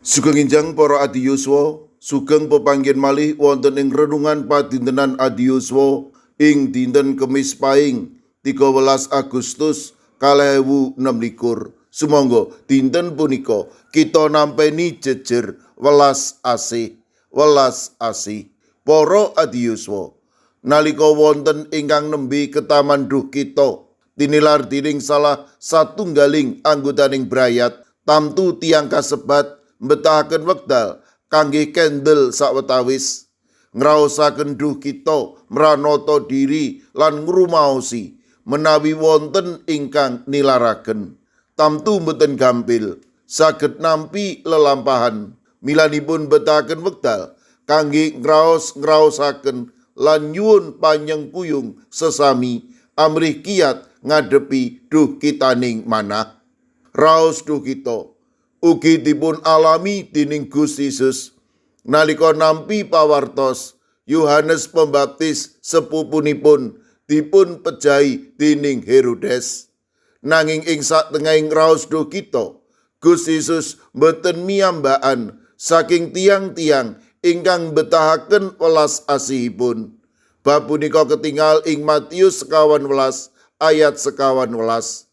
Sugeng enjang para adiyuswa, sugeng pepanggihan malih wonten ing renungan padintenan adiyuswa ing dinten Kemis Paing 13 Agustus 2026. Sumangga dinten punika kita nampeni jejer welas asih, welas asih. Para adiyuswa, nalika wonten ingkang nembe ketaman duh kita, tinilar dening salah satunggaling anggotaning brayat, tamtu tiyang kasebat mbetahaken wekdal kangge kendel sawetawis, ngraosaken duh kita mranata diri lan ngrumaosi menawi wonten ingkang nilaraken. Tamtu mboten gampil saged nampi lelampahan, milanipun mbetahaken wekdal kangge ngraos-ngraosaken lan nyuwun panyengkuyung sesami amrih kiat ngadepi duh kitaning manah. Raos duh kita ugi dipun alami dening Gusti Yesus nalika nampi pawartos Yohanes Pembaptis sepupunipun dipun pejahi dening Herodes. Nanging ing satengahing raos duh kita, Gusti Yesus mboten miyambakan saking tiang-tiang ingkang betahaken welas asihipun. Bab punika ketingal ing Matius 15 ayat 15.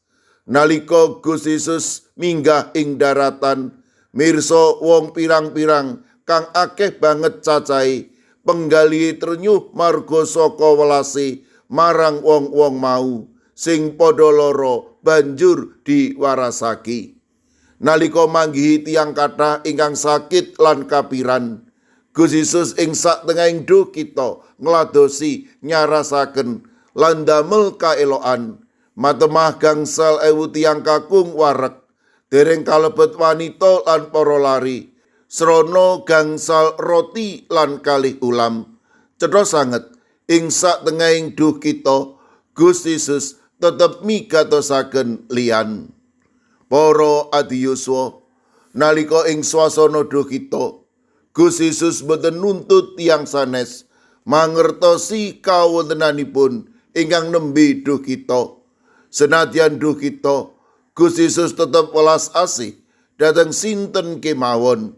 Nalika Gusti Yesus minggah ing daratan, mirsa wong pirang-pirang kang akeh banget cacahe, penggalihe trenyuh marga saka welase marang wong-wong mau sing padha lara banjur diwarasake. Nalika manggihi tiyang kathah ingkang sakit lan kapiran, Gusti Yesus ing satengahing duh kita ngladosi, nyarasaken lan damel kaelokan. Matemah gangsal ewu tiyang kakung wareg, dereng kalebet wanita lan para lari, srana gangsal roti lan kalih ulam. Cetha sanget ing satengahing duh kita, Gusti Yesus tetep migatosaken liyan. Para adiyuswa, nalika ing swasana duh kita, Gusti Yesus boten nuntut tiyang sanes mangertosi kawontenanipun ingkang nembe duh kita. Senadyan duh kita, Gusti Yesus tetep welas asih dhateng sinten kemawon.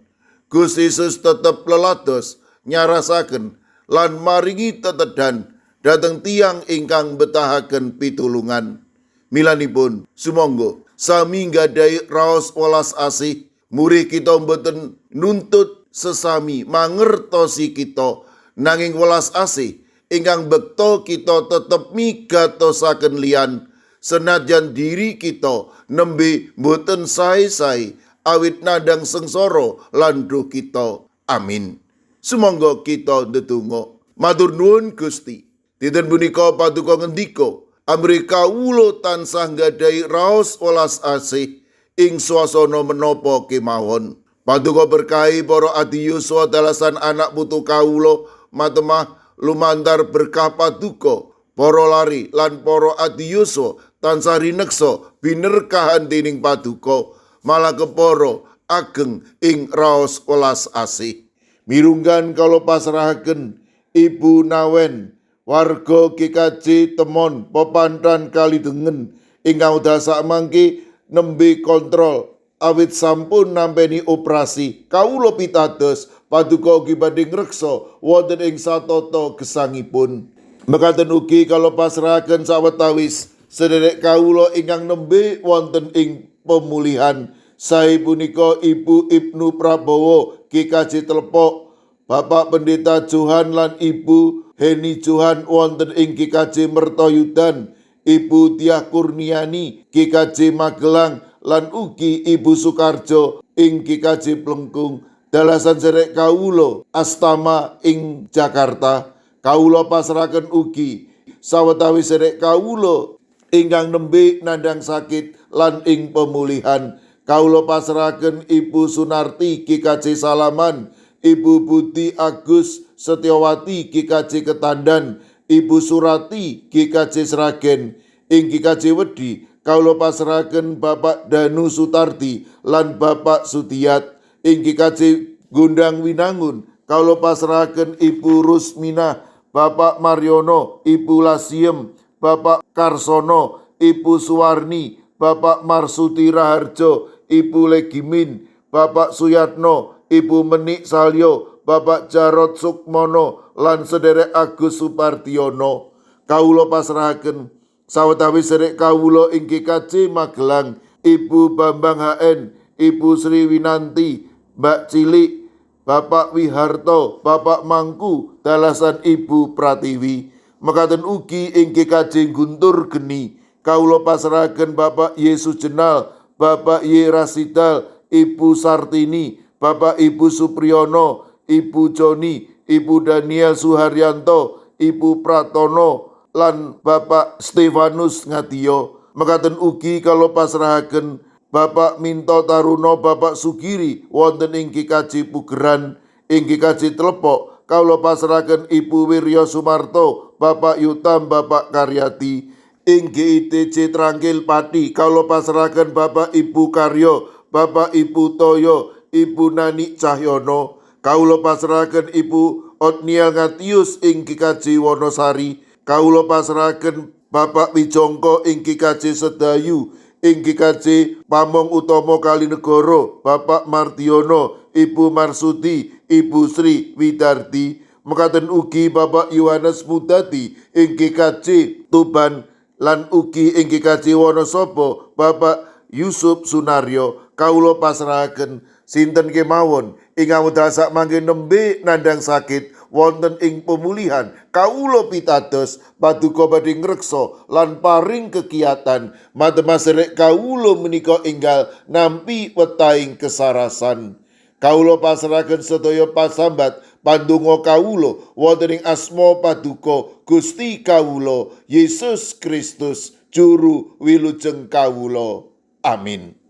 Gusti Yesus tetep lelados nyarasaken lan maringi tetedan dhateng tiyang ingkang betahaken pitulungan. Milanipun sumangga sami nggadahi raos welas asih, murih kita mboten nuntut sesami mangertosi kita, nanging welas asih ingkang bekta kita tetep migatosaken liyan, senadyan diri kita nembe mboten sae-sae awit nandhang sengsara lan duh kita. Amin. Sumangga kita ndedonga. Matur nuwun Gusti. Dinten punika paduka ngendika amrih kawula tansah nggadahi raos welas asih ing swasana menapa kemawon. Paduka berkahi para adiyuswa dalasan anak putu kawula matemah lumantar berkah paduka. Para lari lan para adiyuswa tansah rineksa binerkahan dening paduka, malah kepara ageng ing raos welas asih. Mirunggan kawula pasrahaken Ibu Nawen warga GKJ Temon Pepantan Kalidengen ingkang wekdal sakmangke nembe kontrol awit sampun nampeni operasi. Kawula pitados paduka ugi badhe ngreksa wonten ing satata gesangipun. Mekaten ugi kawula pasrahaken sawetawis sederek kawula ingkang nembe wonten ing pemulihan, sae punika Ibu Ibnu Prabowo GKJ Telepok, Bapak Pendeta Johan lan Ibu Heni Johan wonten ing GKJ Mertoyudan, Ibu Tiah Kurniani GKJ Magelang lan ugi Ibu Sukarjo ing GKJ Plengkung. Dalasan serek kawula Astama ing Jakarta. Kawula pasrahaken ugi sawetawis serek kawula ingkang nembe nandhang sakit lan ing pemulihan. Kawula pasrahaken Ibu Sunarti GKJ Salaman, Ibu Budi Agus Setiawati GKJ Ketandan, Ibu Surati GKJ Sragen. Ing GKJ Wedi kawula pasrahaken Bapak Danu Sutardi lan Bapak Sudiyat. Ing GKJ Gondang Winangun kawula pasrahaken Ibu Rusminah, Bapak Maryono, Ibu Lasiem, Bapak Karsono, Ibu Suwarni, Bapak Marsuti Raharjo, Ibu Legimin, Bapak Suyatno, Ibu Menik Salyo, Bapak Jarod Sukmono lan sederek Agus Supardiono. Kawula pasrahaken sawetawis sedherek kawula ing GKJ Magelang, Ibu Bambang HN, Ibu Sri Winanti, Mbak Cilik, Bapak Wiharto, Bapak Mangku, dalasan Ibu Pratiwi. Mekaten ugi ing GKJ Guntur Geni, kawula pasrahaken Bapak Yesus Jenal, Bapak Y Rasidal, Ibu Sartini, Bapak Ibu Supriyono, Ibu Joni, Ibu Daniel Suharyanto, Ibu Pratono, lan Bapak Stefanus Ngadiyo. Mekaten ugi kawula pasrahaken Bapak Minto Taruno, Bapak Sugiri wonten ing GKJ Pugeran, ing GKJ Tlepok kawula pasrahaken Ibu Wirya Sumarto, Bapak Yutam, Bapak Karyati. Ing GITJ Trangkil Pati kawula pasrahaken Bapak Ibu Karyo, Bapak Ibu Toyo, Ibu Nani Cahyono. Kawula pasrahaken Ibu Otniel Ngatius ing GKJ Wonosari. Kawula pasrahaken Bapak Wijongko ing GKJ Sedayu, ing GKJ Pamong Utomo Kalinegoro, Bapak Mardiono, Ibu Marsudi, Ibu Sri Widarti. Mekaten ugi Bapak Yohanes Mudati ing GKJ Tuban lan ugi ing GKJ Wonosobo Bapak Yusuf Sunaryo. Kawula pasrahaken sinten kemawon ing wekdal sakmangke nembe nandhang sakit wonten ing pemulihan. Kawula pitados paduka badhe ngreksa lan paring kekiyatan matema sedherek kawula menika enggal nampi wetahing kesarasan. Kawula pasrahaken sedaya pasambat pandonga kawula wonten ing asma paduka Gusti kawula Yesus Kristus juru wilujeng kawula. Amin.